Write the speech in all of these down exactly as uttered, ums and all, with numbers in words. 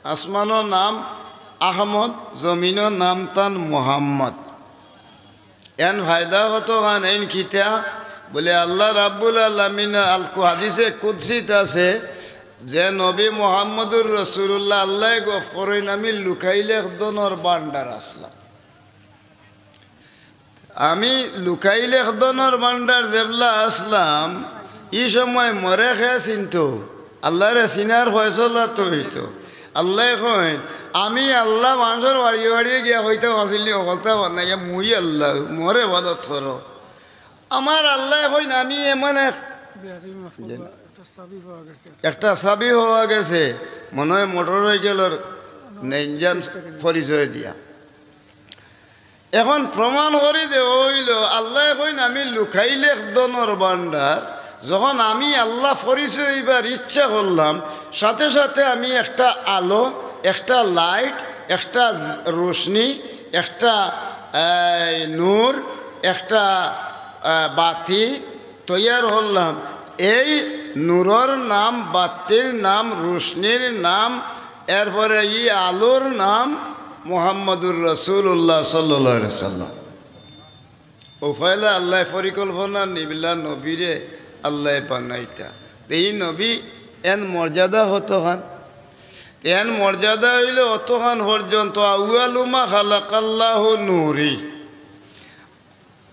আসমানো নাম আহমদ, জমিনো নাম তান মোহাম্মদ। এন ফায়দা কতখান, এইন কিতা? বলে, আল্লাহ রাব্বুল আলামিন আল হাদিসে কুদসিত আছে যে নবী মোহাম্মদুর রাসূলুল্লাহ আল্লায় গফ করইন, আমি লুকাইল এক ধনর ভান্ডার আছলাম। আমি লুকাইল এক ধনর ভান্ডার যেবলা আছলাম, ই সময় মরে কে চিনতো? আল্লারে চিনার ফয়সলা তো অইতো। আল্লায় কইন, আমি আল্লাহ মানষর বাড়িয়ে বাড়িয়ে গিয়া কইতাম আছিল নি, হকলতা বানাইয়া মুই আল্লাহ, মোরে ইবাদত করো। আমার আল্লায় কইন, আমি এমন এক একটা চাবি পাওয়া গেছে, মনে হয় মোটর সাইকেলর ইঞ্জিন পরিচয় দিয়া। এখন প্রমাণ করি দেওয়া অইলো, আল্লায় কইন, আমি লুকাইল এক ধনর ভান্ডার। যখন আমি আল্লাহ পরিচয় অইবার ইচ্ছা করলাম, সাথে সাথে আমি একটা আলো, একটা লাইট, একটা রোশনি, একটা, এই, নূর, একটা, আহ, বাতি তৈয়ার করলাম। এই নূরর নাম, বাতির নাম, রোশনির নাম, এরপরে ই আলোর নাম মুহাম্মদুর রাসূলুল্লাহ সাল্লাল্লাহু আলাইহি সাল্লাম। অউ পয়লা আল্লায় পরিকল্পনা নিবলা নবীরে আল্লায় বানাইতা। তে ই নবী এন মর্যাদা কতখান? তে এন মর্যাদা অইলো অতখান পর্যন্ত, আউয়ালু মা খালাকাল্লাহু নূরি।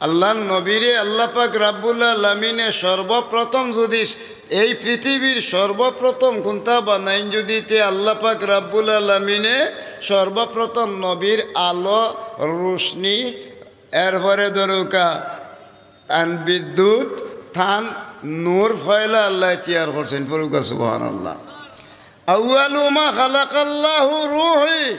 আল্লাহর নবীরে আল্লাহ পাক রাব্বুল আলামিনে সর্বপ্রথম যুদি এই পৃথিবীর সর্বপ্রথম কুন্তা বানাইন যুদি, তে আল্লাহ পাক রাব্বুল আলামিনে সর্বপ্রথম নবীর আলো, রোশনি, এরপরে ধরুকা তান বিদ্যুৎ, তান নূর পয়লা আল্লায় তৈয়ার করছইন। পড়ুকা সুবহানাল্লাহ। আউয়ালু মা খালাকাল্লাহু রূহি।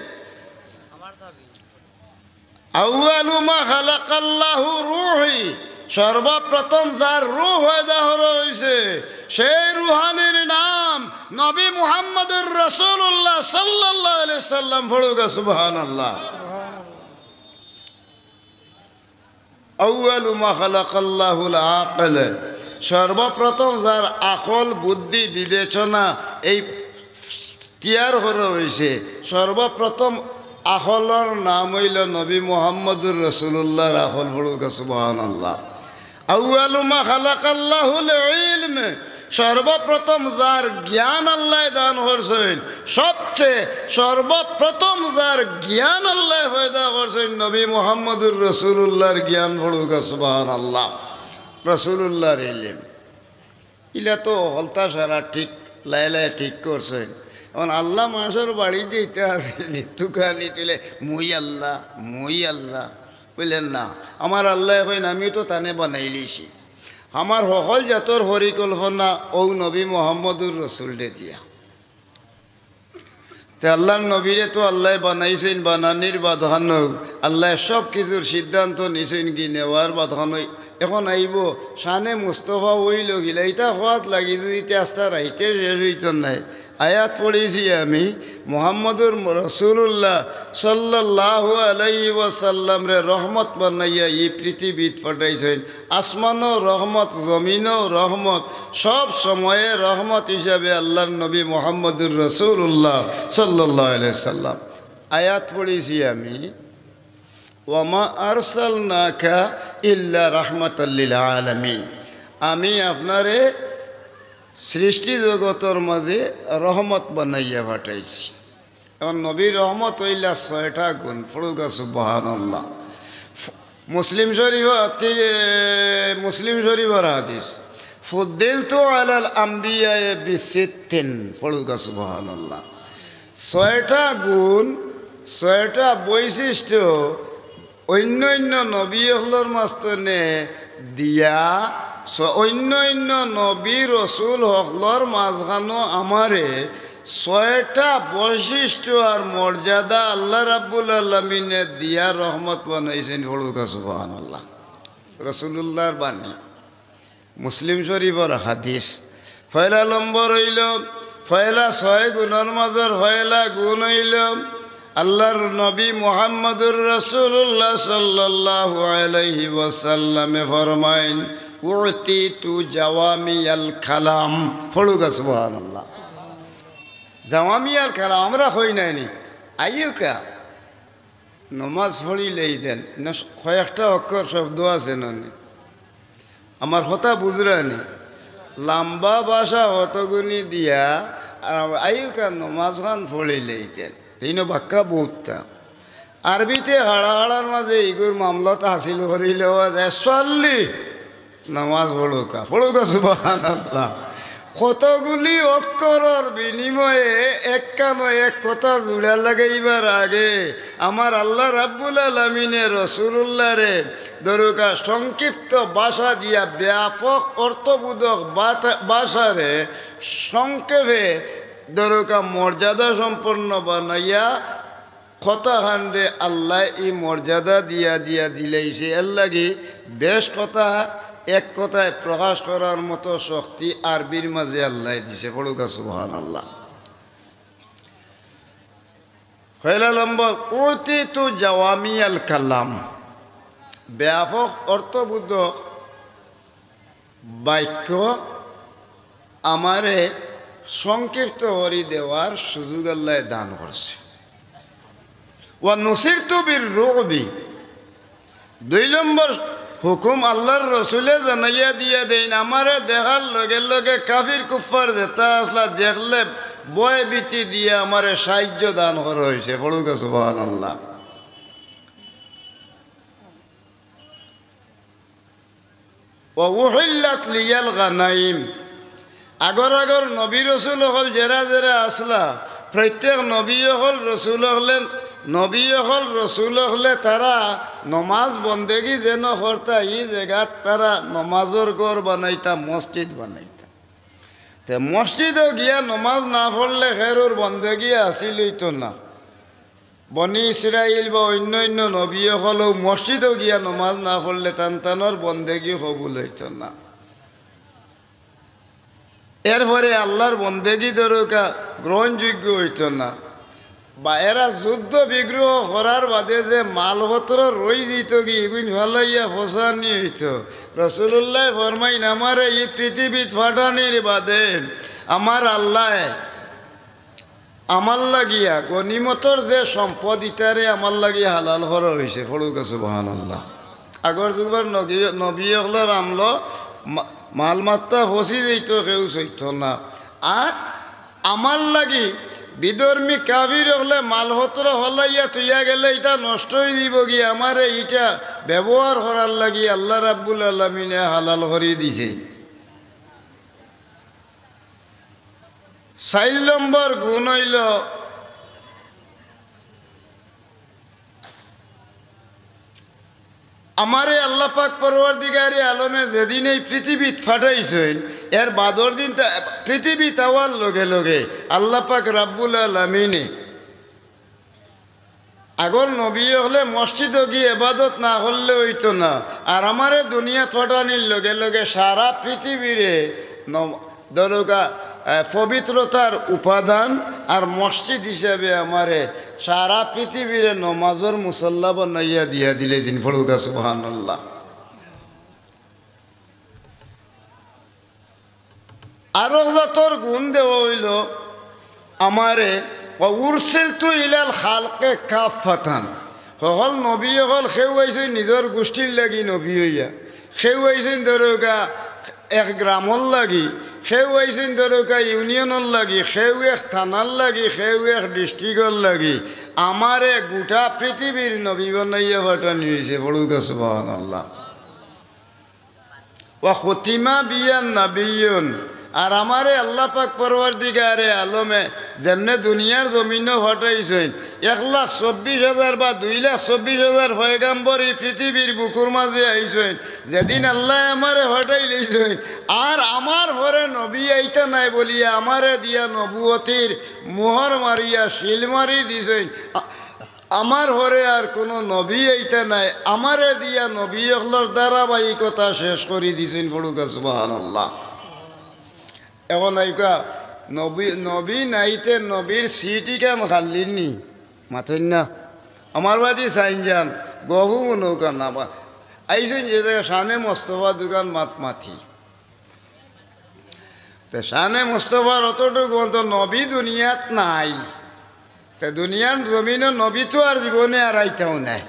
আউয়ালু মা খালাকাল্লাহু রূহি, সর্বপ্রথম যার রূহ পয়দা করা অইছে, সেই রুহানির নাম নবী মুহাম্মদুর রাসূলুল্লাহ সাল্লাল্লাহু আলাইহি সাল্লাম। পড়ুকা সুবহানাল্লাহ। আউয়ালু মা খালাকাল্লাহুল আকল, সর্বপ্রথম যার আকল, বুদ্ধি, বিবেচনা এই তৈয়ার করা অইছে, সর্বপ্রথম আকলর নাম অইলো নবী মুহাম্মদুর রাসূলুল্লাহর আকল। পড়ুকা সুবহানাল্লাহ। আউয়ালু মা খালাকাল্লাহুল ইলম, সর্বপ্রথম যার জ্ঞান আল্লায় দান করছইন, সবচেয়ে সর্বপ্রথম যার জ্ঞান আল্লায় পয়দা করছইন নবী মুহাম্মদুর রাসূলুল্লাহর জ্ঞান। পড়ুকা সুবহানাল্লাহ। রাসূলুল্লাহর ইলম। ইলা তো হকলতা সারা ঠিক, লাইলায় ঠিক করছইন। এখন আল্লাহ মানষর বাড়ি যাইতা আছে, নিতুকা নিতুলে, মুই আল্লাহ, মুই আল্লাহ। বুঝলেন না? আমার আল্লায় কইন, আমি তো তানে বানাইলিছি। আমার হকল জাতর পরিকল্পনা অউ নবী মুহাম্মদুর রাসূলরে দিয়া। তে আল্লাহর নবীরে তো আল্লায় বানাইছইন, বানানির বাদখানো আল্লায় সব কিছুর সিদ্ধান্ত নিছইন কি নেওয়ার বাদখানো। এখন আইবো, শানে মুস্তফা অইলো কিলা, ইতা কওয়াত লাগি যুদি তে আস্তা রাইতে শেষ অইতো নায়। আয়াত পড়ছি আমি, মুহাম্মদুর রাসূলুল্লাহ সাল্লাল্লাহু আলাইহি ওয়াসাল্লামরে রহমত বানাইয়া ই পৃথিবীত পাঠাইছইন। আসমানও রহমত, জমিনও রহমত, সব সময়ে রহমত হিসাবে আল্লাহর নবী মুহাম্মদুর রাসূলুল্লাহ সাল্লাল্লাহু আলাইহি সাল্লাম। আয়াত পড়ছি আমি, "ওয়ামা আরসালনাকা ইল্লা রাহমাতাল লিল আলামিন।" আমি আপনারে সৃষ্টি জগতর মাঝে রহমত বানাইয়া পাঠাইছি। এখন নবীর রহমত অইলা ছয়টা গুণ। পড়ুকা সুবহানাল্লাহ। ফু-, মুসলিম শরীফ, তি-, মুসলিম শরীফর হাদিস, "ফুদ্দিলতু আলাল আম্বিয়ায়ে বিসিত্তিন।" পড়ুকা সুবহানাল্লাহ। ছয়টা গুণ, ছয়টা বৈশিষ্ট্য অইন্য অইন্য নবী অকলর মাঝখানো দিয়া, স-, অইন্য অইন্য নবী রসুল অকলর মাঝখানো আমারে ছয়টা বৈশিষ্ট্য আর মর্যাদা আল্লাহ রাব্বুল আলামিনে দিয়া রহমত বানাইছইন। পড়ুকা সুবহানাল্লাহ। রাসূলুল্লাহর বাণী। মুসলিম শরীফর হাদিস। পয়লা নম্বর অইলো, পয়লা ছয় গুণর মাজর পয়লা গুণ অইলো, আল্লাহর নবী মুহাম্মদুর রাসূলুল্লাহ সাল্লাল্লাহু আলাইহি ওয়াসাল্লামে ফরমাইন, "উতিতু জাওয়ামিয়াল কালাম।" পড়ুকা সুবহানাল্লাহ। জাওয়ামিয়াল কালাম আমরা কই নায়নি, আইউক্কা, নমাজ পড়িলেইতেন। ইনো কয়েকটা অক্ষর শব্দ আছে নানি, আমার কথা বুঝরানি? লাম্বা ভাষা অতগুনি দিয়া, আর আইউক্কা নমাজ খান পড়িলেইতেন। ইনো বাক্কা বউততা। আরবিতে হাড়া হাড়ার মাঝে ইগুর মামলা তাহসিল করিলে অওয়া যায়, "সল্লি", নমাজ পড়উক্কা, পড়উক্কা, সুবহানাল্লাহ। কতগুলি অক্ষরর বিনিময়ে একখানো এক কথা জুড়া লাগাইবার আগে আমার আল্লাহ রাব্বুল আলামিনে রসুলুল্লাহরে দরুকা সংক্ষিপ্ত ভাষা দিয়া ব্যাপক অর্থবোধক বাতা-, ভাষারে সংক্ষেপে দরুকা মর্যাদা সম্পন্ন বানাইয়া কথা খানরে আল্লায় ই মর্যাদা দিয়া দিয়া দিলাইছে। এরলাগি বেশ কথা এক কথায় প্রকাশ করার মতো শক্তি আরবির মাঝে আল্লায় দিছে। পড়উক্কা সুবহানাল্লাহ। পয়লা নম্বর, উতিতু জাওয়ামিয়াল কালাম, ব্যাপক অর্থবোধক বাক্য আমারে সংক্ষিপ্ত করি দেওয়ার সুযোগ আল্লায় দান করছে। ওয়া নুসিরতু বির রুবি। দুই নম্বর হুকুম আল্লাহর রসুলে জানাইয়া দিয়া দেইন, আমারে দেখার লগে লগে কাফির কুফফার যেতা আছলা দেখলে ভয় ভীতি দিয়া আমারে সাহায্য দান করা অইছে। পড়উক্কা সুবহানাল্লাহ। ওয়া উহিল্লাত লিয়াল গানাইম। আগর আগর নবী রসুল অকল যেরা যেরা আছলা, প্রত্যেক নবী অকল রসুল অকলে, নবী অকল রসুল অকলে তারা নমাজ বন্দেগি যেন করতা, ই জাগাত তারা নমাজর ঘর বানাইতা, মসজিদ বানাইতা। তে মসজিদো গিয়া নমাজ না পড়লে কেউর বন্দেগি হাসিল অইতো না। বনি ইসরাইল বা অইন্য অইন্য নবী অকলও মসজিদো গিয়া নমাজ না পড়লে তান তানর বন্দেগি কবুল অইতো না। এরপরে আল্লাহর বন্দেগি দরুকা গ্রহণযোগ্য অইতো না। বা এরা যুদ্ধ বিগ্রহ করার বাদে যে মালপত্র রই দিতগি, ইগুইন ফালাইয়া ফসানি অইতো। রসুলুল্লায় ফরমাইন, আমারে ই পৃথিবীত ফাটানির বাদে আমার আল্লায় আমার লাগিয়া গনিমতর যে সম্পদ, ইতারে আমার লাগি হালাল করা অইছে। পড়উক্কা সুবহানাল্লাহ। আগর যুগর নবী, নবী অকলর আমলো মা-, মালমাত্তা ফসি যাইতো, কেউ চইতো না। আর আমার লাগি বিধর্মী কাফির অকলে মালপত্র ফালাইয়া থইয়া গেলে ইটা নষ্ট অইযিবোগি, আমারে ইটা ব্যবহার করার লাগি আল্লাহ রাব্বুল আলামিনে হালাল করি দিছে। চাইর নম্বর গুণ অইলো, আমারে আল্লাহ পাক পরওয়ারদিগারে আলমে যেদিন এই পৃথিবীত ফাটাইছইন, এর বাদর দিন তা-, পৃথিবীত আওয়ার লগে লগে আল্লাহ পাক রাব্বুল আলামিনে আগর নবী অকলে মসজিদো গিয়া ইবাদত না করলে অইতো না। আর আমারে দুনিয়াত ফাটানির লগে লগে সারা পৃথিবীরে ন-, দরুকা, আহ, পবিত্রতার উপাদান আর মসজিদ হিসাবে আমারে সারা পৃথিবীরে নমাজর মুসল্লা বানাইয়া দিয়া দিলাইছইন। পড়উক্কা সুবহানাল্লাহ। আরক জাতর গুণ দেওয়া অইলো আমারে, "ওয়া উরসিলতু ইলাল খালকে কাফফাতান।" হকল নবী অকল কেউ আইছইন নিজর গুষ্টির লাগি নবী অইয়া, কেউ আইছইন দরুকা এক গ্রামর লাগি, কেউ আইছইন দরুকা ইউনিয়নর লাগি, কেউ এক থানার লাগি, কেউ এক ডিস্ট্রিক্টর লাগি। আমারে গুটা পৃথিবীর নবী বানাইয়া ফাটানি অইছে। পড়উক্কা সুবহানাল্লাহ। ওয়া খুতিমা বিয়ান নাবিয়্যুন, আর আমারে আল্লাহ পাক পরওয়ারদিগারে আলমে যেমনে দুনিয়ার জমিনো ফাটাইছইন, এক লাখ চব্বিশ হাজার বা দুই লাখ চব্বিশ হাজার পয়গাম্বর ই পৃথিবীর বুকুর মাঝে আইছইন, যেদিন আল্লায় আমারে ফাটাইলাইছইন, আর আমার পরে নবী আইতা নায় বলিয়া আমারে দিয়া নবুয়তির মোহর মারিয়া সিল মারি দিছইন। আ-, আমার পরে আর কুনু নবী আইতা নায়, আমারে দিয়া নবী অকলর ধারাবাহিকতা শেষ করি দিছইন। পড়উক্কা সুবহানাল্লাহ। এখন আইউক্কা, নবী, নবী নাইতে নবীর সিট ইখান খালি নি? মাতইন না। আমার বাদে চাইন যান, গফও মনো কর না। বা-, আইছইন যে জাগা শানে মোস্তফা দুকান মাত মাতি। তে শানে মুস্তফার অতটুকু অন্ত নবী দুনিয়াত নাই। তে দুনিয়ার জমিনো নবী তো আর জীবনে আর আইতাও নাই।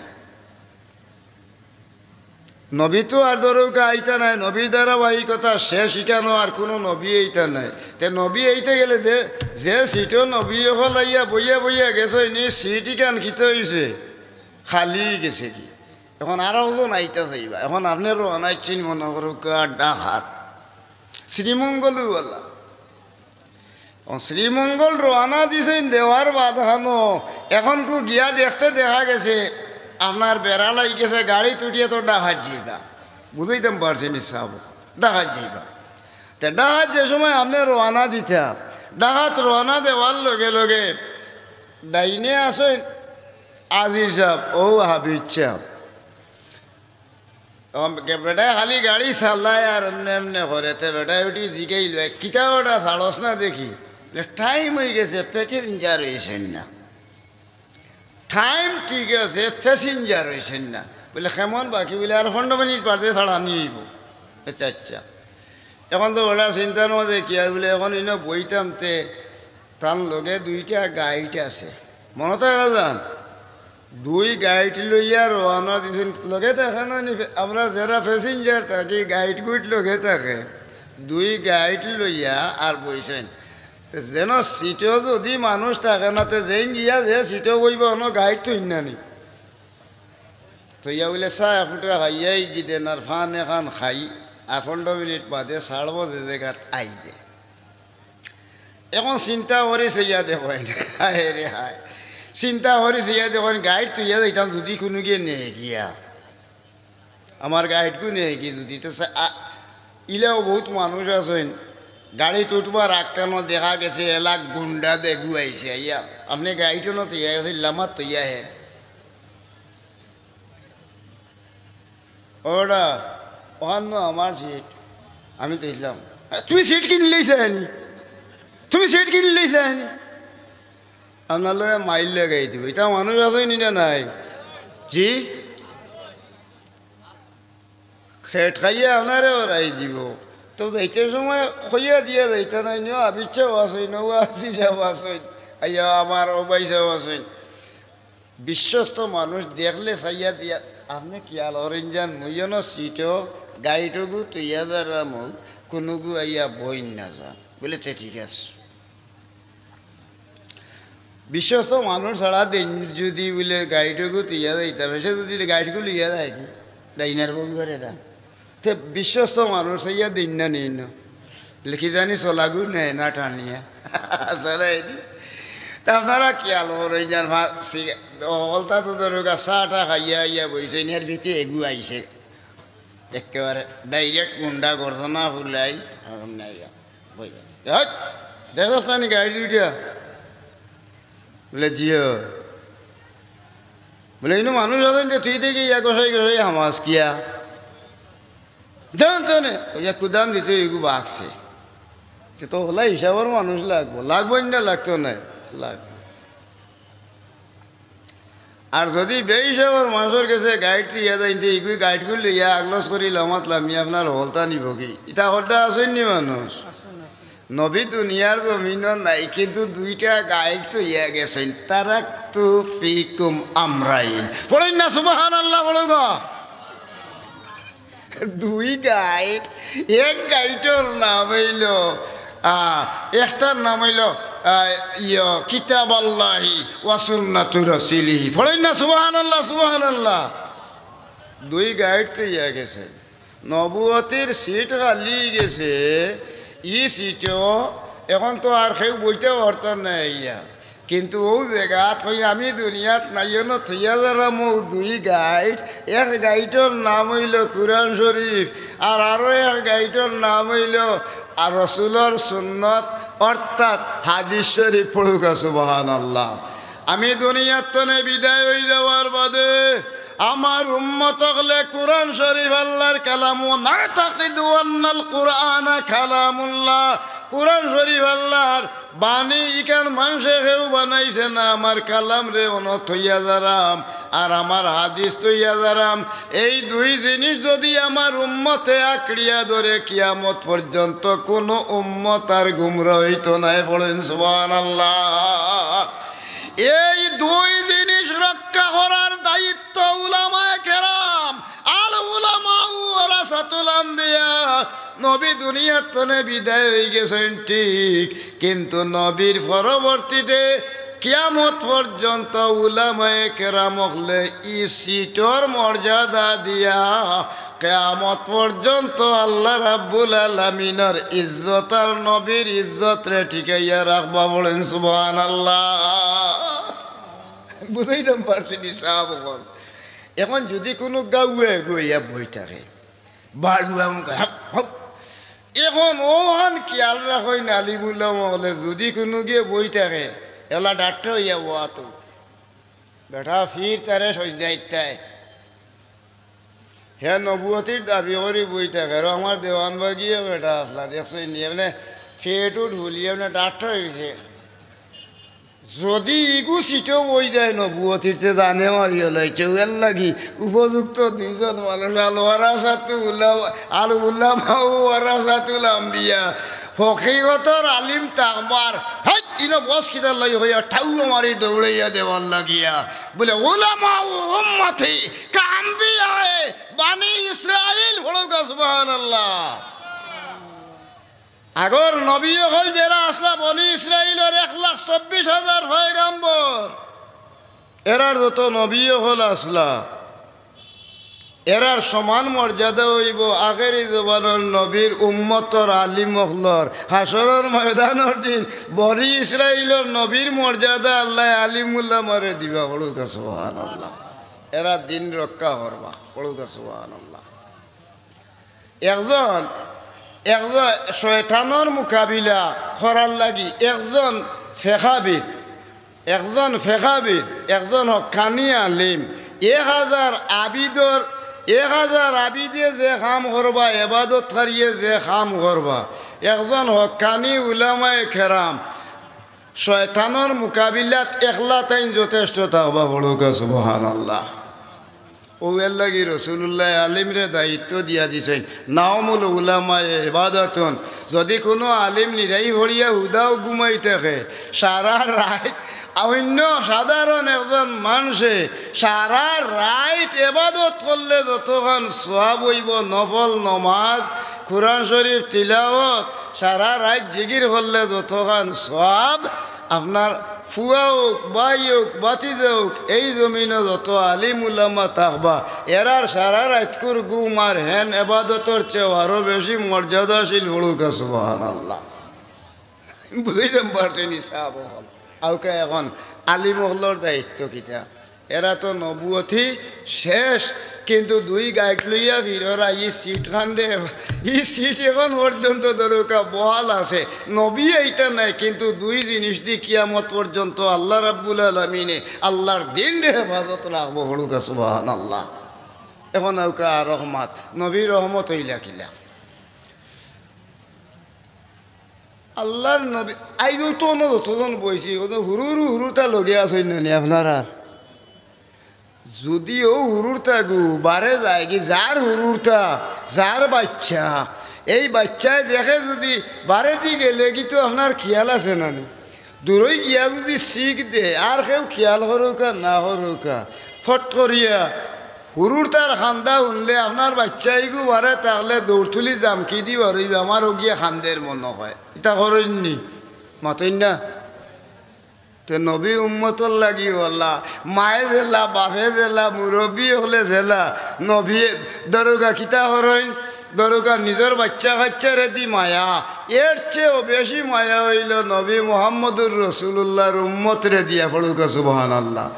নবী তো আর ধরুকা আইতা নাই, নবীর ধারাবাহিকতা শেষ, ইকানো আর কুনু নবী আইতা নাই। তে নবী আইতে গেলে যে, যে সিটো নবী অকল আইয়া বইয়া বইয়া গেছইন, ই সিট ইকান কিতা অইছে? খালি গেছে কি? এখন আরকজন আইতা চাইবা। এখন আপনে রওয়ানা দিছইন মনো করুকা ঢাকাত, শ্রীমঙ্গলওয়ালা। ও শ্রীমঙ্গল রওয়ানা দিছইন দেওয়ার বাদ হানো, এখন কু গিয়া দেখতে দেখা গেছে আপনার বেড়া লাগি গেছে, গাড়িত উঠিয়া তো ঢাকাত যাইবা। বুঝাইতাম পারছি নি সাব? ঢাকাত যাইবা। তে ঢাকাত যে সময় আপনে রওয়ানা দিতা, ঢাকাত রওয়ানা দেওয়ার লগে লগে ডাইনে আছইন আজিজ সাব, ও হাফিজ সাব। এখন কে-, বেটায় খালি গাড়ি চালায় আর এমনে এমনে করে, তে বেটায় উঠি জিগাইল, "এ, কিতা ওটা ছাড়স না দেখি?" বলে, "টাইম অই গেছে, প্যাসেঞ্জার অইছইন না।" টাইম ঠিক আছে, প্যাসেঞ্জার অইছইন না। বলে, "কেমন বাকি?" বলে, "আর পনেরো মিনিট বাদে ছাড়ানি অইবো।" আচ্ছা, আচ্ছা। এখন তো বেটা চিন্তার মাঝে কি আর বলে, এখন ইনো বইতাম তে তার লগে দুইটা গাইড আছে। মনো থাকে যান? দুই গাইড লইয়া রওয়ানা দিছইন। লগে থাকে না নি, আমরা যেরা প্যাসেঞ্জার থাকি, গাইড গুইড লগে থাকে। দুই গাইড লইয়া আর বইছইন। যেন সিটো যদি মানুষ থাকে না, তে যেইন গিয়া যে সিটো বইবা, অনো গাইড থইন না নি। থইয়া বলে চা এক ফুটা খাইয়া ইগি দেন, আর ফান এখান খাই, আর পনেরো মিনিট বাদে ছাড়বো যে জাগাত আইছে। এখন চিন্তা করি চাইয়া দেখইন, হায় রে হায়, চিন্তা করি চাইয়া দেখইন, গাইড থইয়া যাইতাম যদি কুনুগিয়ে নেয় গিয়া, আমার গাইডগু নেয় গি যদি, তো সে-, আ-, ইলাও বহুত মানুষ আছইন, গাড়িত উঠবার আগ খানো দেখা গেছে এলাক গুন্ডা দেগু আইছে, আইয়া, "আপনে গাইড অনো থইয়া গেছইন, লামাত থইয়া হে।" ওরা, "ওখান আমার সিট, আমি তো ইসলাম।" "তুমি সিট কিনলেই চায়নি, তুমি সিট কিনলেই চায়নি।" আপনার লগে মাইল লাগাই দিব। ইতা মানুষ আছইন নি না নাই? জি? খেট খাইয়া আপনারে ওরাই দিব। তো যাইতে সময় কইয়া দিয়া যাইতা নায় নি, "ও হাফিজ সাব আছইন, ও আজিজ সাব আছইন, আইয়া আমার ও ভাই সাব আছইন।" বিশ্বস্ত মানুষ দেখলে চাইয়া দিয়া, আপনে খিয়াল করইন যান, মুই অনো সিটো গাইডগু থইয়া যারাম, কুনুগু আইয়া বইন না যান। বলে, "তে ঠিক আছে।" বিশ্বস্ত মানুষ ছাড়া দেইন যদি বলে গাইডগু থইয়া যাইতাম, সে যদি গাইডগু লইয়া যায় কি? ডাইনার বগি করে না। তে বিশ্বস্ত মানুষ চাইয়া দেইন না নিন। লিখি জানি চলাগু নেয় না টানিয়া। চলে নি। তা আপনারা খিয়াল করইন যান, ফা-, সি-, হকলতা তো ধরুকা চাটা খাইয়া আইয়া বইছইন, এর ভিতরে এগু আইছে। একেবারে ডাইরেক্ট গুন্ডা গর্জনা ফুলাই, এখন নাই আর। বই, "হট, দেখছস না নি গাইড দুইটা?" বলে, "জিও।" বলে, "ইনো মানুষ আছইন তে, তুই দেখি ইয়া গোসাই গোসাই হামাস কিয়া?" জানতো নে, ইয়া কুদাম দিতে এগু বাগছে। তে তো হলা হিসাবর মানুষ লাগবো, লাগবো না লাগতো না, লাগবো। আর যদি বেহিসাবর মানুষর গেছে গাইড থইয়া যাইন তে, ইগু গাইডগু লইয়া আগলস করি লামাত লামি আপনার হকলতা নিবো কি? ইতা হকলতা আছইন নি মানুষ? নবী দুনিয়ার জমিনো নাই, কিন্তু দুইটা গাইড থইয়া গেছইন। "তারাকতু ফিকুম আমরাইন।" পড়ইন না সুবহানাল্লাহ, পড়ো গো। দুই গাইড, এক গাইডর নাম অইলো, আহ, একটার নাম অইলো, আহ, ইয়ো, কিতাবাল্লাহি ওয়া সুন্নাতু রাসূলিহি। পড়ইন না সুবহানাল্লাহ, সুবহানাল্লাহ। দুই গাইড থইয়া গেছে। নবুয়তির সিট খালি গেছে, ই সিটো এখন তো আর কেউ বইতে পারতো না ইয়া। কিন্তু অউ জাগাত কই আমি দুনিয়াত নাই, অনো থইয়া যারাম অউ দুই গাইড। এক গাইডর নাম অইলো কুরআন শরীফ, আর আরো এক গাইডর নাম অইলো আর রসুলর সুন্নত, অর্থাৎ হাদিস শরীফ। পড়ুকা সুবহানাল্লাহ। আমি দুনিয়াত তনে বিদায় অই যাওয়ার বাদে আমার উম্মত অকলে কুরআন শরীফ আল্লাহর কালাম, ওয়া নাতাকিদু আন্নাল কুরআনা কালামুল্লাহ, কুরআন শরীফ আল্লাহর বাণী, ইখান মানষে কেউ বানাইছে না, আমার কালামরে অনো থইয়া যারাম, আর আমার হাদিস থইয়া যারাম, এই দুই জিনিস যুদি আমার উম্মতে আঁকড়িয়া ধরে, কিয়ামত পর্যন্ত কুনু উম্মত আর গুমরা অইতো নায়। পড়ইন সুবহানাল্লাহ। এই দুই জিনিস রক্ষা করার দায়িত্ব উলামায়ে কেরাম। আল উলামাউ ওয়ারাসাতুল আম্বিয়া। নবী দুনিয়ার তনে বিদায় অইগেছইন ঠিক, কিন্তু নবীর পরবর্তীতে কিয়ামত পর্যন্ত উলামায়ে কেরাম অকলে ই সিটর মর্যাদা দিয়া কিয়ামত পর্যন্ত আল্লাহ রাব্বুল আলামিনর ইজ্জত আর নবীর ইজ্জতরে টিকাইয়া রাখবা। পড়ইন সুবহানাল্লাহ। বুঝাইতাম পারছি নি সাব অকল? এখন যুদি কুনু গাউয়ে গইয়া বই থাকে, বাড়ুয়া মুখে হপ হপ। এখন অখান খিয়াল রাখইন আলিম উলামা অকলে, যুদি কুনু গিয়া বই থাকে, এলা ডাট্টা অইয়া ওয়াতো। বেটা ফির তারে সইজদা ইত্তায়। হে নবুয়তির দাবি করি বই থাকে, আর আমার দেওয়ানবাগিয়ে বেটা আছলা, দেখছইন নি? এমনে পেট উঠ ফুলিয়া এমনে ডাট্টা অইগেছে। যুদি ইগু সিটো বই যায় নবুয়তির, তে জানে মারি লাইছে। এর লাগি উপযুক্ত দুইজন মানুষ, আল ওয়ারাসাতু উলামা, আল উলামাউ ওয়ারাসাতুল আম্বিয়া। হকিকতর আলিম থাকবার, হাইত, ইনো বস কিতার লাগি কইয়া ঠাউলো মারি দৌড়াইয়া দেওয়ার লাগিয়া। বলে, উলামাউ উম্মতি কাআম্বিয়ায়ে বানি ইসরাইল। পড়উক্কা সুবহানাল্লাহ। আগর নবী অকল যেরা আছলা বনি ইসরাইলর এক লাখ চব্বিশ হাজার পয়গাম্বর, এরার যত নবী অকল আছলা, এরার সমান মর্যাদা অইবো আখেরি জমানার নবীর উম্মতর আলিম অকলর। হাশরর ময়দানর দিন বনি ইসরাইলর নবীর মর্যাদা আল্লায় আলিম উলামারে দিবা। পড়উক্কা সুবহানাল্লাহ। এরা দিন রক্ষা করবা। পড়উক্কা সুবহানাল্লাহ। একজন, একজন শয়তানর মোকাবিলা করার লাগি একজন ফেকাবিদ, একজন ফেকাবিদ, একজন হক্কানি আলিম, এক হাজার আবিদর, এক হাজার আবিদে যে কাম করবা, এবাদতকারিয়ে যে কাম করবা, একজন হক্কানি উলামায়ে কেরাম শয়তানর মোকাবিলাত একলা তাইন যথেষ্ট থাকবা। পড়উক্কা সুবহানাল্লাহ। অউ এর লাগি রসুলুল্লায় আলিমরে দায়িত্ব দিয়া দিছইন, নাওমুল উলামায়ে ইবাদাতুন। যুদি কুনু আলিম নিরাই পড়িয়া হুদাউ ঘুমাই থাকে, সারা রাইত, অইন্য সাধারণ একজন মানষে সারা রাইত এবাদত করলে যতখান সওয়াব অইবো, নফল নমাজ, কুরআন শরীফ তিলাওয়াত, সারা রাইত জিকির করলে যতখান সওয়াব, আপনার ফুয়া অউক, ভাই অউক, ভাতিজা অউক, এই জমিনো যত আলিম উলামা থাকবা, এরার সারা রাইতকুর ঘুম আর হেন এবাদতর চেয়ে আরো বেশি মর্যাদাশীল। পড়উক্কা সুবহানাল্লাহ। বুঝাইতাম পারছি নি সাব অকল? আউক্কা এখন আলিম অকলর দায়িত্ব কিতা? এরা তো নবুয়তি শেষ, কিন্তু দুই গাইট লইয়া ফিররা, ই সিট খান্দে, ই সিট এখন পর্যন্ত ধরউক্কা বহাল আছে। নবী আইতা নায়, কিন্তু দুই জিনিস দি কিয়ামত পর্যন্ত আল্লাহ রাব্বুল আলামিনে আল্লাহর দিনরে হেফাজত রাখবো। পড়উক্কা সুবহানাল্লাহ। এখন আউক্কা আর রহমত, নবীর রহমত অইলা কিলা? আল্লাহর নবী, আইও তো অনো যতজন বইছি, অনো হুরু হুরু হুরুতা লগে আছইন না নি আপনারার? যুদি অউ হুরুতাগু বারে যায়গি, যার হুরুতা, যার বাইচ্চা, এই বাইচ্চায় দেখে যুদি বারেদি গেলেগি তো আপনার খিয়াল আছে না নি? দূরই গিয়া যুদি শিক দে, আর কেউ খিয়াল করউক্কা না করউক্কা, ফট করিয়া হুরুতার কান্দা হুনলে আপনার বাইচ্চাইগু বারে থাকলে দৌড় তুলি জামকি দি বারইবা, আমার অগিয়ে কান্দের মনো কয়। ইতা করইন নি? মাতইন না? তে নবী উম্মতর লাগি অলা, মায়ে যেলা, বাপে যেলা, মুরব্বি অকলে যেলা, নবীয়ে ধরউক্কা কিতা করইন, ধরউক্কা নিজর বাইচ্চা কাইচ্চারে দি মায়া, এর চেয়েও বেশি মায়া অইলো নবী মুহাম্মদুর রাসূলুল্লাহর উম্মতরে দিয়া। পড়উক্কা সুবহানাল্লাহ।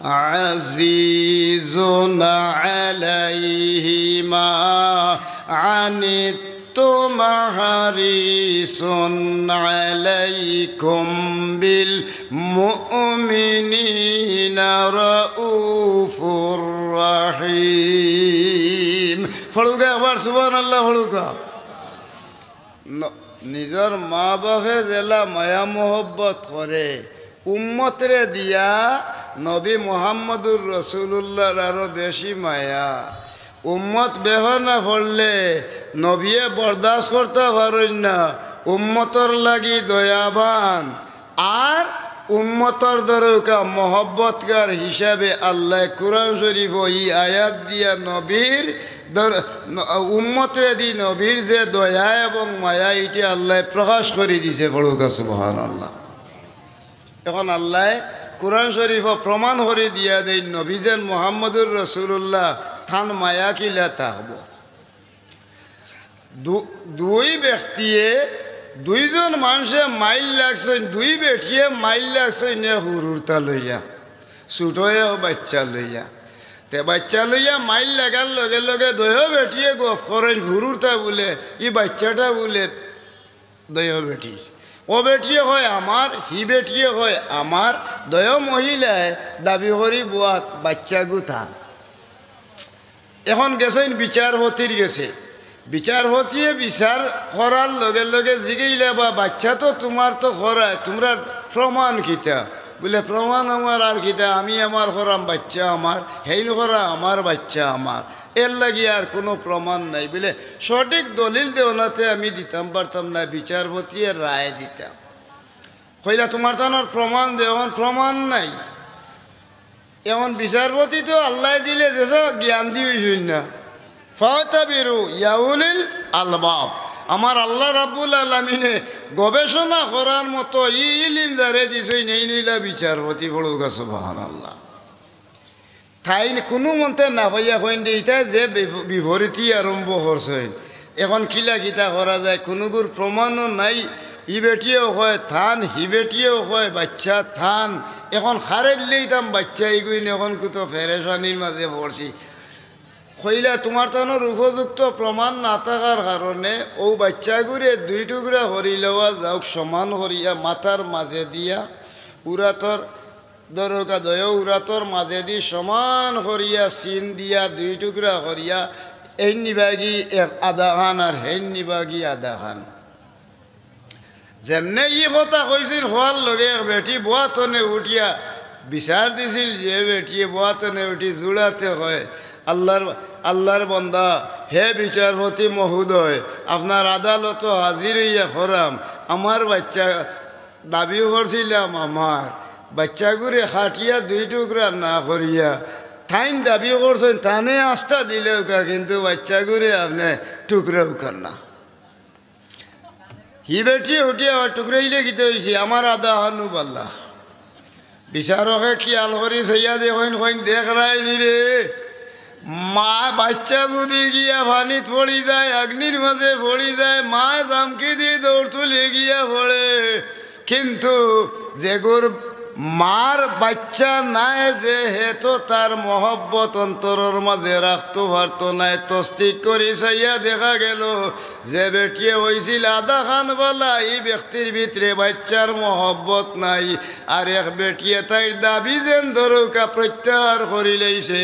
عزيز عليه ما عنتم حريص عليكم بالمؤمنين رءوف رحيم। পড়উক্কা একবার সুবহানাল্লাহ পড়উক্কা। ন-, নিজর মা বাপে যেলা মায়া মহব্বত করে, উম্মতরে দিয়া নবী মুহাম্মদুর রাসূলুল্লাহর আরো বেশি মায়া। উম্মত বেহনা পড়লে নবিয়ে বরদাস্ত করতা পারইন না, উম্মতর লাগি দয়াবান। আর উম্মতর দরকা মহব্বতগার হিসাবে আল্লায় কুরআন শরীফো ই আয়াত দিয়া নবীর দর-, ন-, উম্মতরে দি নবীর যে দয়া এবং মায়া, ইটা আল্লায় প্রকাশ করি দিছে। পড়ুকা সুবহানাল্লাহ। এখন আল্লায় কুরআন শরীফো প্রমাণ করি দিয়া দেইন, নবী যেন মুহাম্মদুর রাসূলুল্লাহ, তান মায়া কিলা থাকবো। দু-, দুই ব্যক্তিয়ে, দুইজন মানষে মাইল লাগছইন, দুই বেটিয়ে মাইল লাগছইন, এ হুরুতা লইয়া, ছুটো এ বাইচ্চা লইয়া। তে বাইচ্চা লইয়া মাইল লাগার লগে লগে দুইও বেটিয়ে গফ করইন, হুরুতা বুলে, ই বাইচ্চাটা বুলে দুইও বেটির। ও বেটিয়ে কয় আমার, হি বেটিয়ে কয় আমার, দুইও মহিলায় দাবি করি বওয়াত বাইচ্চাগু তান। এখন গেছইন বিচারপতির গেছে। বিচারপতিয়ে বিচার করার লগে লগে জিগাইলা, বা বাইচ্চা তো তুমার তো করায়, তুমরার প্রমাণ কিতা? বুলে, প্রমাণ আমার আর কিতা, আমি আমার করাম, বাইচ্চা আমার, হেইন করা আমার, বাইচ্চা আমার, এর লাগি আর কুনু প্রমাণ নাই। বুলে, সঠিক দলিল দেও না তে আমি দিতাম পারতাম না, বিচারপতিয়ে রায় দিতা। কইলা, তুমার তানোর প্রমাণ দেও, এখন প্রমাণ নাই। এখন বিচারপতি তো আল্লায় দিলে যেসা জ্ঞান দি অইছইন না। ফাতাবিরু ইয়া উলিল আলবাব। আমার আল্লাহ রাব্বুল আলামিনে গবেষণা করার মতো ই ইলিম যারে দিছইন, এইন অইলা বিচারপতি। পড়ুকা সুবহানাল্লাহ। তাইন কুনু মন্তে না পাইয়া কইন দে, ইতা যে বিপ-, বিপরীতি আরম্ভ করছইন। এখন কিলা কিতা করা যায়, কুনুগুর প্রমাণও নাই। ই বেটিয়েও কয় তান, হি বেটিয়েও কয় বাইচ্চা তান। এখন কারে দিলে ইতাম বাইচ্চা ইগুইন, এখন কুতো পেরেশানির মাঝে পড়ছি। কইলা, তুমার তানোর উপযুক্ত প্রমাণ না থাকার কারণে অউ বাইচ্চাগুরে দুই টুকরা করি লওয়া যাউক, সমান করিয়া মাথার মাঝে দিয়া, উরাতর দরকা দুইও উরাতর মাঝেদি সমান করিয়া চিন দিয়া দুই টুকরা করিয়া এইন নিবাগি এক আধা খান আর হেইন নিবাগি আধা খান। যেমনে ই কথা কইছিল, কওয়ার লগে এক বেটি বওয়াতনে উঠিয়া বিচার দিছিল, যে বেটিয়ে বওয়াতনে উঠি জুড়াতে কয়, আল্লাহর, আল্লাহর বন্দা, হে বিচারপতি মহোদয়, আপনার আদালতো হাজির অইয়া করাম, আমার বাইচ্চা দাবি করছিলাম আমার বাইচ্চাগুরে কাটিয়া দুই টুকরা না করিয়া, তাইন দাবি করছইন তানে আস্তা দিলেউকা, কিন্তু বাইচ্চাগুরে আপনে টুকরাউকা না। হি বেটিয়ে উঠিয়া টুকরাইলে কিতা অইছে, আমার আধা খানউ বালা। বিচারকে খিয়াল করি চাইয়া দেখইন, কইন, দেখরায়নি রে, মা, বাইচ্চা যুদি গিয়া পানিত পড়ি যায়, আগ্নির মাঝে পড়ি যায়, মায় জামকি দি দৌড় তুলি গিয়া পড়ে। কিন্তু যেগুর মার বাইচ্চা নাই, যে হে তো তার মহব্বত অন্তরর মাঝে রাখতো পারতো নায়। তসদিক করি চাইয়া দেখা গেল, যে বেটিয়ে অইছিল আধা খান বালা, ই ব্যক্তির ভিতরে বাইচ্চার মহব্বত নাই। আর এক বেটিয়ে তাইর দাবি যেন দরকা প্রত্যাহার করিলাইছে।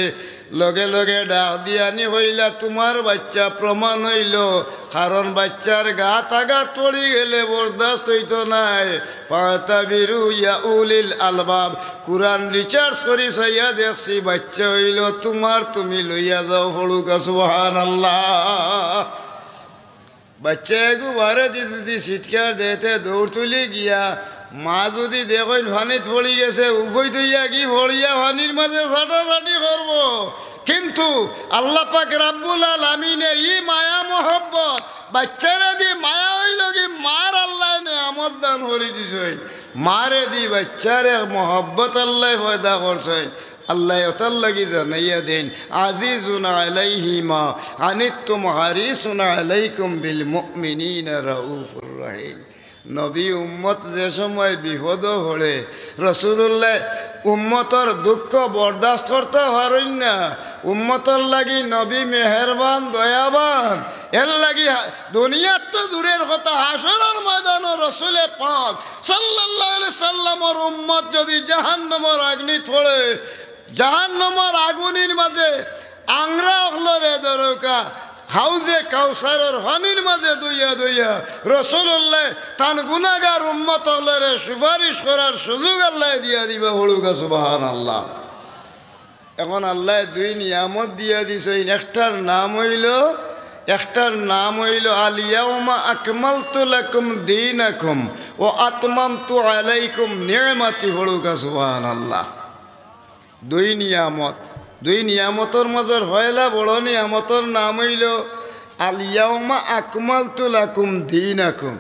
লগে লগে ডাক দিয়া নি কইলা, তুমার বাইচ্চা প্রমাণ অইলো, কারণ বাইচ্চার গাত আঘাত পড়ি গেলে বরদাস্ত অইতো নায়। ফাতাবিরু ইয়া উলিল আলবাব। কুরআন research করি চাইয়া দেখছি, বাইচ্চা অইলো তুমার, তুমি লইয়া যাও। পড়ুকা সুবহানাল্লাহ। বাইচ্চা এগু বারে দি যুদি চিৎকার দেয় তে দৌড় তুলি গিয়া, মা যুদি দেখইন পানিত পড়ি গেছে, উভয় দুইয়া কি পড়িয়া পানির মাঝে ছাটাছাটি করবো। কিন্তু আল্লাহ পাক রাব্বুল আলামিনে ই মায়া মহব্বত, বাইচ্চারে দি মায়া অইলো কি মার আল্লায় নেয়ামত দান করি দিছইন। মারে দি বাইচ্চারে মহব্বত আল্লায় পয়দা করছইন। আল্লায় অতার লাগি জানাইয়া দেইন, আজিজুন আলাইহি মা আনিতুম হারিসুন আলাইকুম বিল মুমিনিনা রাউফুর রহিম। নবী উম্মত যে সময় বিপদো পড়ে, রাসূলুল্লায় উম্মতর দুঃখ বরদাস্ত করতা পারইন না। উম্মতর লাগি নবী মেহেরবান, দয়াবান। এর লাগি হা-, দুনিয়ার তো দূরের কথা, হাশরর ময়দানো রসুলে পাক সাল্লাল্লাহু আলাইহি সাল্লামর উম্মত যুদি জাহান্নামর আগ্নিত পড়ে, জাহান্নামর আগুনির মাঝে আংরা অকলরে দরকা, হাউজে কাউসারর পানির মাঝে ধইয়া ধইয়া রসুলুল্লায় তান গুনাগার উম্মত অকলরে সুপারিশ করার সুযোগ আল্লায় দিয়া দিবা। পড়ুক্কা সুবহানাল্লাহ। এখন আল্লায় দুই নিয়ামত দিয়া দিছইন, একটার নাম অইলো, একটার নাম অইলো, "আল ইয়াউমা আকমালতু লাকুম দীনাকুম ওয়া আতমামতু আলাইকুম নি'মাতি।" পড়ুক্কা সুবহানাল্লাহ। দুই নিয়ামত, দুই নিয়ামতর মাজর পয়লা বড় নিয়ামতর নাম অইলো, "আল ইয়াউমা আকমালতু লাকুম দীনাকুম।"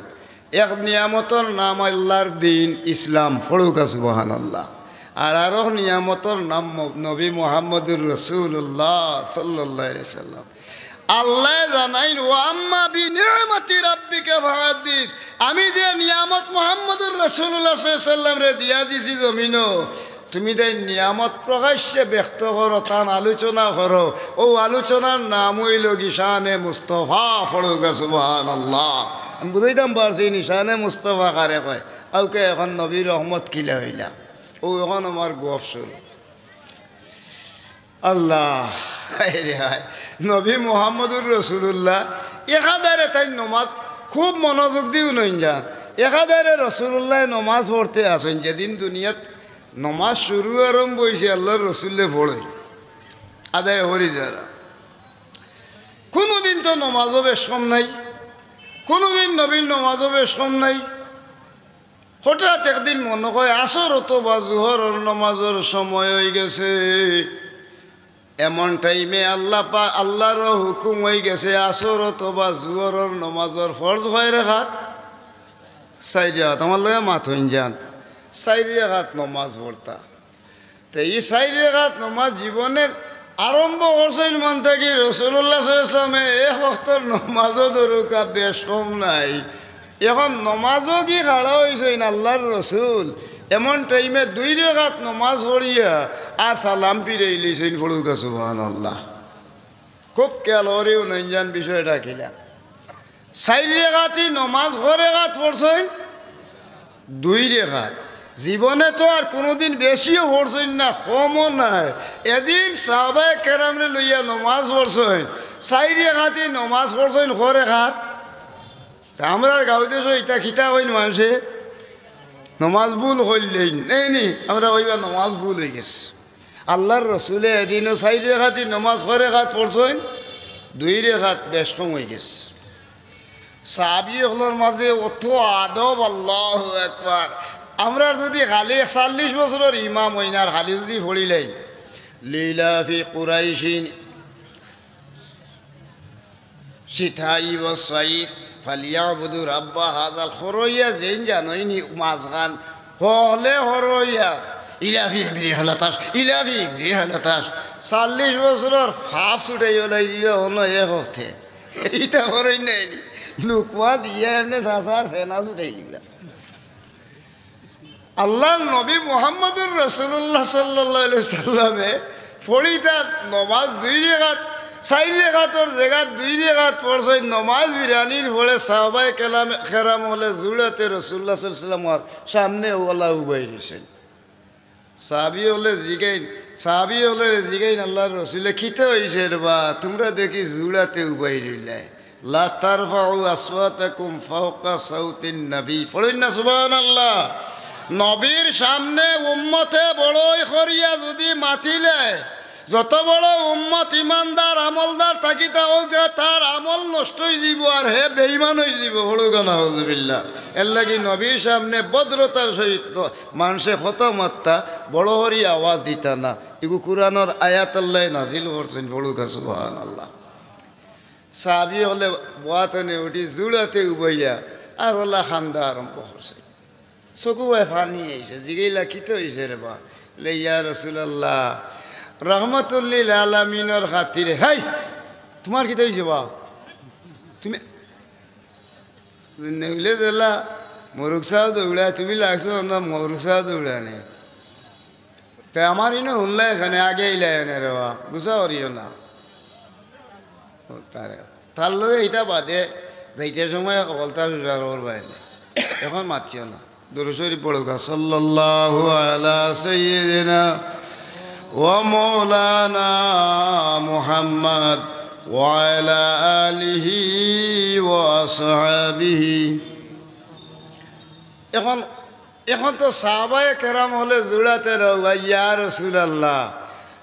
এক নিয়ামতর নাম আল্লার দ্বীন ইসলাম, পড়ুক্কা সুবহানাল্লাহ। আর আরক নিয়ামতর নাম ম-, নবী মুহাম্মদুর রাসূলুল্লাহ সাল্লাল্লাহু আলাইহি সাল্লাম। আল্লায় জানাইন, "ওয়া আম্মা বিনি'মাতি রাব্বিকা ফাহাদ্দিস।" আমি যে নিয়ামত মুহাম্মদুর রাসূলুল্লাহ সাল্লাল্লাহু আলাইহি সাল্লামরে দিয়া দিছি জমিনো, তুমি তাইন নিয়ামত প্রকাশ্যে ব্যক্ত করো, তান আলোচনা করো, অউ আলোচনার নাম অইলো গি শানে মুস্তফা। পড়ুক্কা সুবহানাল্লাহ। আমি বুঝাইতাম পারছি নি শানে মুস্তফা কারে কয়? অউকে এখন নবী রহমত কিলা অইলা? অউ এখন আমার গফ শুরু। আল্লাহ, হায় রে হায়। নবী মুহাম্মদুর রাসূলুল্লাহ একাধারে তাইন নমাজ খুব মনোযোগ দিও নইন যান, একাধারে রাসূলুল্লায় নমাজ পড়তে আছইন। যেদিন দুনিয়াত নমাজ শুরু আরম্ভ অইছে, আল্লার রসুলে পড়ইন, আদায় করি যারা। কুনুদিন তো নমাজও বেশ কম নাই, কুনুদিন নবীর নমাজও বেশ কম নাই। হঠাৎ একদিন মনো কয়, আসর অথবা জোহরর নমাজর সময় অইগেছে। এমন টাইমে আল্লাহ পা-, আল্লারও হুকুম অইগেছে, আসর অথবা জোহরর নমাজর ফরজ কয় রেখাত? চাইর রেখাত। আমার লগে মাতইন যান, চাইর রেখাত নমাজ পড়তা। তে ই চাইর রেখাত নমাজ জীবনে আরম্ভ করছইন মন থাকি। রাসূলুল্লাহ সাল্লাল্লাহু আলাইহি ওয়াসাল্লামে এক ওয়াক্তর নমাজও দরকার বেশ কম নাই। এখন নমাজও গি খাড়া অইছইন আল্লার রসুল, এমন টাইমে দুই রেখাত নমাজ পড়িয়া আর সালাম ফিরাইলিছইন। পড়ুক্কা সুবহানাল্লাহ। খুব খেয়াল করিও নইন যান বিষয়টা কিলা। চাইর রেখাতি নমাজ কয় রেখাত পড়ছইন? দুই রেখাত। জীবনে তো আর কুনুদিন বেশিও পড়ছইন না, কমও নায়। এদিন সাহাবায়ে কেরামরে লইয়া নমাজ পড়ছইন, চাইর রেখাতি নমাজ পড়ছইন কয় রেখাত? তে আমরার গাঁও দেশো ইতা কিতা কইন মানষে? নমাজ ভুল কইলেইন, নেই নি? আমরা কইবা নমাজ ভুল অইগেছে। আল্লার রসুলে এদিনও চাইর রেখাতি নমাজ কয় রেখাত পড়ছইন? দুই রেখাত, বেশ কম অইগেছে। সাহাবি অকলর মাজে অত আদব, আল্লাহু আকবার। আমরার যুদি খালি চাল্লিশ বছরর ইমাম অইন আর খালি যুদি পড়িলাই, লিইলাফি কুরাইশিন শিতাই ওয়া সাইফ, ফালিয়াবুদু রাব্বা হাযাল, হরইয়া যেইন জানইনি মাঝখান, হলে হরইয়া, ইলাফিহিম রিহলাতাশ, ইলাফিহিম রিহলাতাশ। চাল্লিশ বছরর ফাফ ছুটাই ওলাই দিবা অনো এক অর্থে। ইতা হরই নাইনি। লুকমা দিয়া এমনে চাচার ফেনা ছুটাই দিবা। আল্লার নবী মুহাম্মদুর রাসূলুল্লাহ সাল্লাল্লাহু আলাইহি সাল্লামে পড়িতা নমাজ দুই রেখাত, চাইর রেখাতর জাগাত দুই রেখাত পড়ছইন। নমাজ ফিরানির পরে সাহাবায়ে কেলাম, কেরাম অকলে জুড়াতে রাসূলুল্লাহ সাল্লাল্লাহু আলাইহি সাল্লামর সামনে অলা উবাই রইছইন। সাহাবি অকলে জিগাইন, সাহাবি অকলে জিগাইন, "আল্লার রসুলে, কিতা অইছে রে বা? তুমরা দেখি জুড়াতে উবাই রইলায়।" লা তারফাউ আসওয়াতাকুম ফাওকা সাউতিন নবী। পড়ইন না সুবহানাল্লাহ। নবীর সামনে উম্মতে বড়ই করিয়া যুদি মাতিলে, যত বড় উম্মত ইমানদার আমলদার থাকিতা অউক, তার আমল নষ্ট অইযিবো আর হে বেঈমান অইযিবো। পড়ুক্কা নাউজুবিল্লাহ। এরলাগি নবীর সামনে ভদ্রতার সহিত মানষে কথা মাততা, বড় করি আওয়াজ দিতা না। ইগু কুরআনর আয়াত আল্লায় নাজিল করছইন। পড়ুক্কা সুবহানাল্লাহ। সাহাবি অকলে বওয়াত থনে উঠি জুড়াতে উবাইয়া আর অলা কান্দা আরম্ভ করছে। চকু বায় পানি আইছে, জিগাইলা, "কিতা অইছে রে বা?" বলে, "ইয়া রাসূলুল্লাহ, রহমাতুল্লিল আলামিনর খাতিরে।" "হেই, তুমার কিতা অইছে বা? তুমি নেউলে দিলা, মরুক চাও দৌড়ায়, তুমি লাগছো না মরুক চাও দৌড়ানি।" তে আমার ইনো হুনলা এখানে আগে ইলা এনে রে বা, গুসা করিও না। ও তারে, তার লগে ইটা বাদে যাইতে সময় কপালটা সুজা করবা এনে। এখন মাতিও না। দুরূদ শরীফ পড়ুক্কা। সাল্লাল্লাহু আলা সাইয়্যিদিনা ওয়া মাওলানা মুহাম্মদ وعلى آله وأصحابه। এখন, এখন তো সাহাবায়ে কেরাম হকলে জুড়াতে রও, "ইয়া রাসূলুল্লাহ,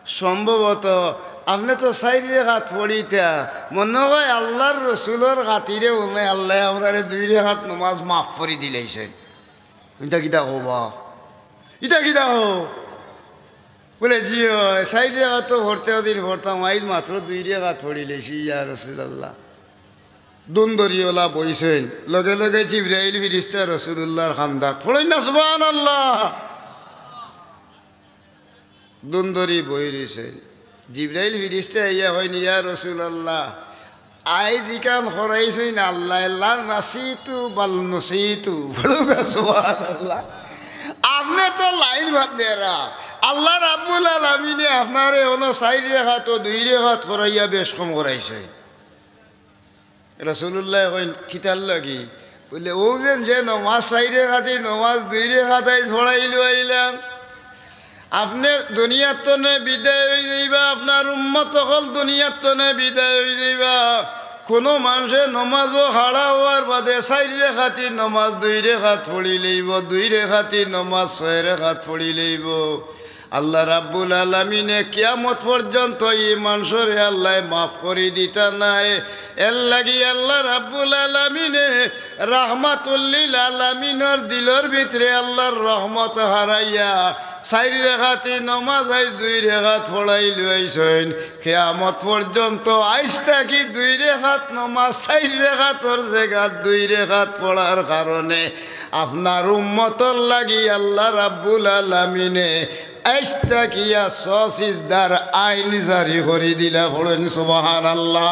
সম্ভবত আপনে তো চাইর রেখাত পড়িতা, মনো অয় আল্লার রসুলর খাতিরে মনো অয় আল্লায় আমরারে দুই রেখাত নমাজ মাফ করি দিলাইছইন।" ইটা কিতা কও বা? ইটা কিতা কও? বুলে, "জি অয়, চাইর রেখাত তো পড়তে দিন পড়তাম, আইজ মাত্র দুই রেখাত পড়িলাইছি, ইয়া রাসূলুল্লাহ।" দুন্দরিওলা বইছইন, লগে লগে জিব্রাইল ফিরিস্তা রসুলুল্লাহর কান্দাত। পড়ইন না সুবহানাল্লাহ। দুন্দরি বই রইছইন। জিব্রাইল ফিরিস্তা আইয়া কইন, "ইয়া রাসূলুল্লাহ, আইজ ইখান করাইছইন আল্লায়, লা নাসিতু বাল নুসিতু।" পড়উক্কা সুবহানাল্লাহ। আপনে তো লাইন বাদ দেরা। আল্লাহ রাব্বুল আলামিনে আপনারে অনো চাইর রেখাত, দুই রেখাত করাইয়া বেশ কম করাইছইন। রাসূলুল্লায় কইন, "কিতার লাগি?" বুলে, "অউ যেন যে নমাজ চাইর রেখাতি নমাজ দুই রেখাত আইজ পড়াইলু আইলাম। আপনে দুনিয়ার তনে বিদায় অইযাইবা, আপনার উম্মত অকল দুনিয়ার তনে বিদায় অইযাইবা। কুনু মানষে নমাজো খাড়া অওয়ার বাদে চাইর রেখাতি নমাজ দুই রেখাত পড়িলাইবো, দুই রেখাতি নমাজ ছয় রেখাত পড়িলাইবো।" আল্লাহ রাব্বুল আলামিনে কিয়ামত পর্যন্ত ই মানষরে আল্লায় মাফ করি দিতা নায়। এরলাগি আল্লাহ রাব্বুল আলামিনে রাহমাতুল্লিল আলামিনর দিলর ভিতরে আল্লার রহমত হারাইয়া চাইর রেখাতি নমাজ আইজ দুই রেখাত পড়াইলু আইছইন। কিয়ামত পর্যন্ত আইজ থাকি দুই রেখাত নমাজ চাইর রেখাতর জাগাত দুই রেখাত পড়ার কারণে আপনার উম্মতর লাগি আল্লাহ রাব্বুল আলামিনে আইজ থাকিয়া সসিজদার আইন জারি করি দিলা। পড়ইন সুবহানাল্লাহ।